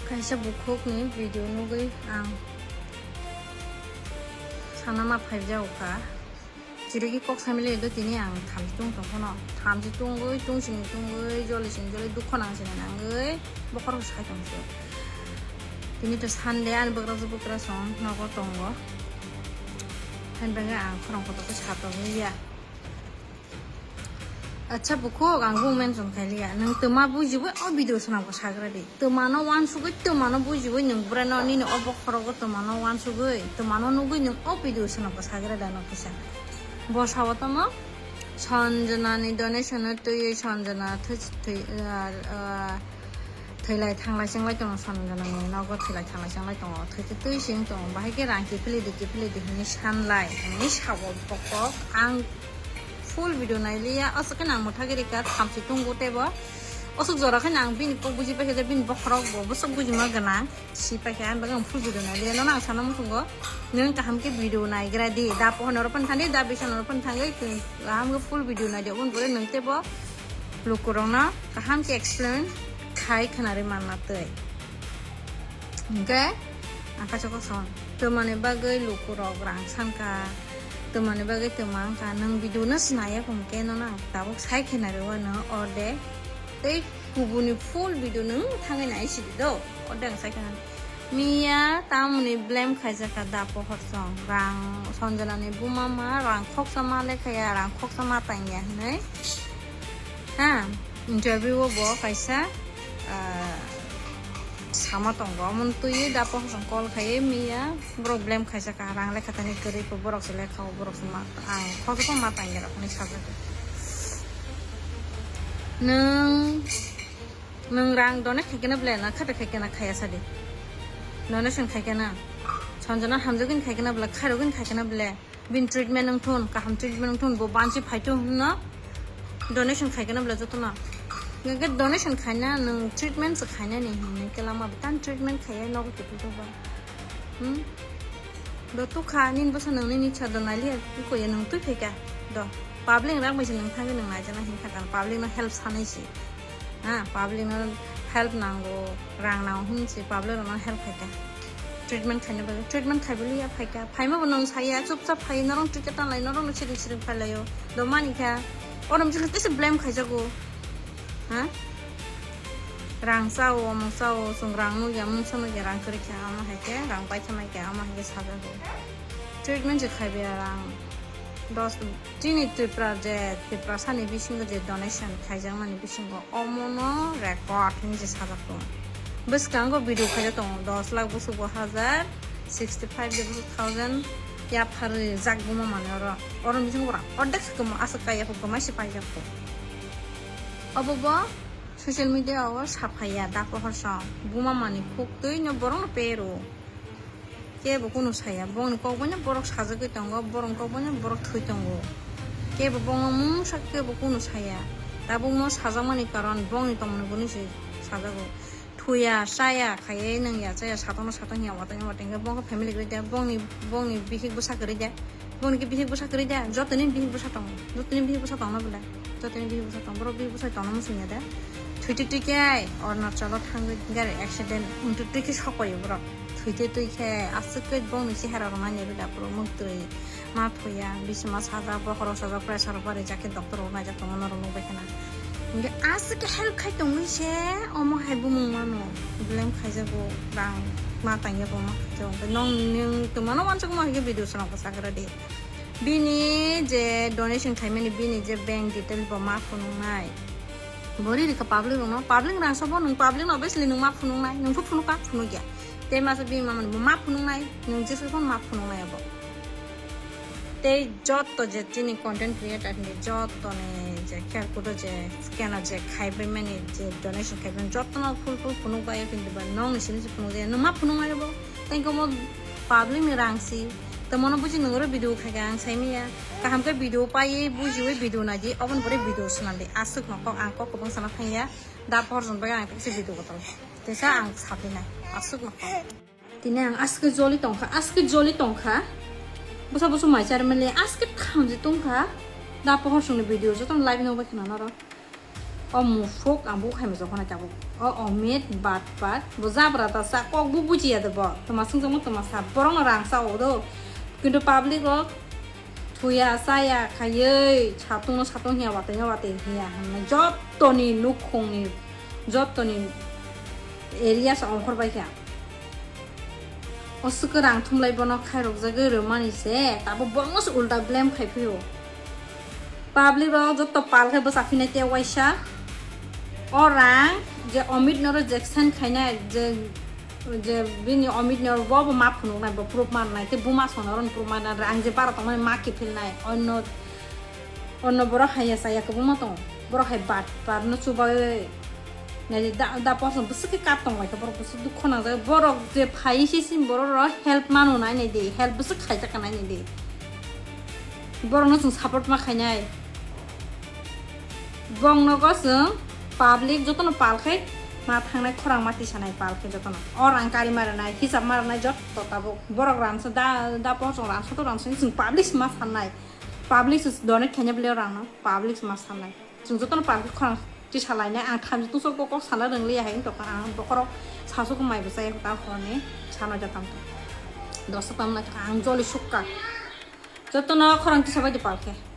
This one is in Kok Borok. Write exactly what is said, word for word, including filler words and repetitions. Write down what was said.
Kaisa bukhukni video nugwi ang sana ma phaijago kha. Chirigwi kok samili do tini ang thamchi tung tong phano. Thamchi tungwi, tungsini tungwi, jolisini joli, dukho nangsini nangwi, bokhorok sai tong se. Tini to Sunday, ani bwkrajwk bwkrasong nogo tongo. Hain bagwi ang khorang kotor khe sa tongwi ya. Acha bukhuk, ang bung mention khailiya. Nwng twma bujiwi o video swnamkha sagra di. Twmano wansugwi, twmano bujiwi nwng bwreno nini o bokhorogo twmano wansugwi, twmano nugwi nwng o video swnamkha sagra da no kisa. Bo sao tamo Sanjana ni donation no twiwi Sanjana thwi, thwi, ah, ah, Thwilai thanglai chenglai tongo Sanjana ni nogo, thwilai thanglai chenglai tongo, thwi twi twi sing tongo, bahai khe rang kiphilidi kiphilidi hinwi sanlai hinwi sao bokhok. Ang full video nailiya, aswk khe nang mwthagwi rikha thamchi tungo teibo. Aswk jora khe nang bini kok buji paikha je bini bokhorok bo bwswk bujima gwnang si paikha, ang bagwi ang full video nailiya. Nono ang sana muchungo nwng kaham khe video naigra di, da pohor norok phano thangdi, da bisa norok phano thangwi kaham khe full video naidi, oboni pore nwng teibo lukurokno kaham khe explain khai khwnarwi manna twi. Hwnkhe ang kaisa kok sao, twmani bagwi lukurok rang sanka, twmani bagwi twma wngkha, nwng video no swnaya hwnkhe nono ang tabuk sai khwnarwi o, nwng orde tei kubuni full video nwng thangwi nai sidi do, orde ang sai khwnarwi. Miya tamoni blame khaijakha da pohor song, rang Sanjana ni buma ma rang khoksa ma lekhaya, rang khoksa ma tangya hinwi. Ha, interview o bo kaisa, ah, sama tongo, omo twiwi da pohor song call khaiwi miya borok blame khaijakha, rang lekha tani kwrwi kho, borok se lekha o, borok se ma, ang khoksa ma tangya rok hinwi sajak. Nwng Nwng rang donate khaikhe na ble na khata khaikhe na khaya sadi. Donation khaikhe na. Sanjana hamjagwini khaikhe na ble, khairogwini khaikhe na ble. Bin treatment wng thun, kaham treatment wng thun, bo bansi phai thun hwnno. Donation khaikhe na ble jotono. Nge donation khaina nwng treatment se khainani hinwi khe lama bo tan treatment khaiya nogo kiphilto ba. Hmm? Do tukha nini bwsa nwng nini ichha do nailiya, tukoya nwng twi phaikha do. Public rang bai se nwng thangwi nwng naijana hinkha kang, public no help sanai se. Ha, public no help nango, rang nango hin se public rok no help khaikha. Treatment khaina bagwi, treatment khai bwliya phaikha. Phaima bo nwng saya, chupchap phai, norok ticket tanlai, norok no siring siring phailaio. Do manikha, oro mchikha tesa blame khaijago. Ha? Rang chao, omo chao, chwng rang nukya, mungsa nukya, rang kwrwi kha, omo hai khe rang paitha mai kha, omo hai khe sajago. Treatment se khai bia rang dos, chini Tripura je, Tiprasa ni bisingo je donation khaijakmani bisingo omono record hinwi se sajak tongo. Bwskango video khaijak tongo, dos lakh bwswk bo hajar, sixty five de bwswk thousand yapharwi rijak buma manwi oro. Oro bisingo rang ordek se kwma aswk kaiya kwma se paijak tongo. Obo bo social media o saphaiya da pohor song, buma mani khuk twi no borok no pero. Kebo kunu saya, bongni kok bai no borok sajagwi tongo, borok kok bai no borok thwi tongo. Kebo bongno mungsa kebo kunu saya. Tabuk no sajakmani karon bongni tongmani boni se sajago. Thuya, chaya, khaiya, nungya, chaya, satokno satok hiya, watokno watokno, bongkha family kwrwi de, bongni, bongni bihik bwsa kwrwi de. Bongni khe bihik bwsa kwrwi de, jotoni bihik bwsa tongo, jotoni bihik bwsa tongna bwle, jotoni bihik bwsa tong, borok bihik bwsa tongna muchungya de. Thwi twi twi khe Arunachalo thangwi gari accident wng twi twi khe sokpaio borok, thwi twi twi khe aswk khe bongni chehara rok nainai bwle borok mwktwi ma thuya, bisima sajak, bokhorok sajak, pressure rok barijak khe doctor rok naijak tongo norok nukbai khana. Hingke aswk khe help khai tongwi se omo hai bumung mano, blame khaijago, rang ma tangya bo ma khaijago, hingke nong nwng twmano wansukma hai khe video swnam kwchak rw di. Bini je donation khaimani, bini je bank detail bo ma phunuknai. Bo riri kha public rokno, public rang sabo nwng public no obviously nwng ma phunuknai, nwng phu phunukha phunukya. Tei masa bini mamani bo ma phunuknai, nwng jesu phano ma phunuknai abo. Tei jotto je chini content creator ni jotto ni je kherkudo je scanner je khaibai mani je donation khaibai mani jotto no full full phunuk bai, kintu ba nong ni simi se phunuk jaya, nwng ma phunuknai abo. Tei omo public ni rang si, tei mono buji nwng oro video khaikha ang saimanya. Kaham khe video paiwi bujiwi video naidi, oboni pore video swnam di. Aswk no kok ang kok kwbang sana thangya. Da porjon bai ang tekse video kotor. Teisa ang sapinai. Aswk no kok. Tini ang aske joli tongkha, aske joli tongkha. Bwsa bwsa mai char mele aske thamji tongkha. Da pohor songni video joto live no bai khna naro. O mufuk ang bo khaima jokho na tabuk. O omit bat bat. Bo jabra ta sa kok bo bujiya de bo. Toma sung jamo toma sa borong rang sa o do. Kintu public rok thuya saya khayoi satung no satung hiya wateng no wateng hiya. Jottoni nukhung ni jottoni area sa ongkhor bai kha. O swkang rang thumlai bono khairokjagwi rwmani se, tabo bono se ulta blame khai phio. Public rok joto pal khe bwsa phinai te waisa. O rang je Amit no rejection khainai, je, je bini Amit no bo bo ma phunuknai, bo proof mannai, te buma songno oro proof mannai, rang je bara tongmani ma kiphilnai, onno Onno borok hai ya saya kwbangma tongo. Borok hai bat bat no chubai. Nai da da poso bwswk khe kap tong lai kha borok bwswk dukho nangjak. Borok je phai se sin borok ro help mano nai nai de. Help bwswk khaijak nai nai de. Borok no chwng support ma khainai. Bong nogo chwng public jotono pal khai ma thangnai khorang ma tisanai pal khai jotono. O rang kari ma rwnai hisab ma rwnai jotto tabuk. Borok ransa da da poso ransa to ransa chwng public ma sannai. Public se donate khaina bele rang no, public se ma sanai. Chwng jotono public khorang tisa lainai, ang thamchi tungsok kok sana rwngliya hai wngtokha, ang bokhorok sasuk mai bwsai ta horni sana jatam to. Dosa tam na ang joli sukka. Jotono khorang tisa bai di palkhe.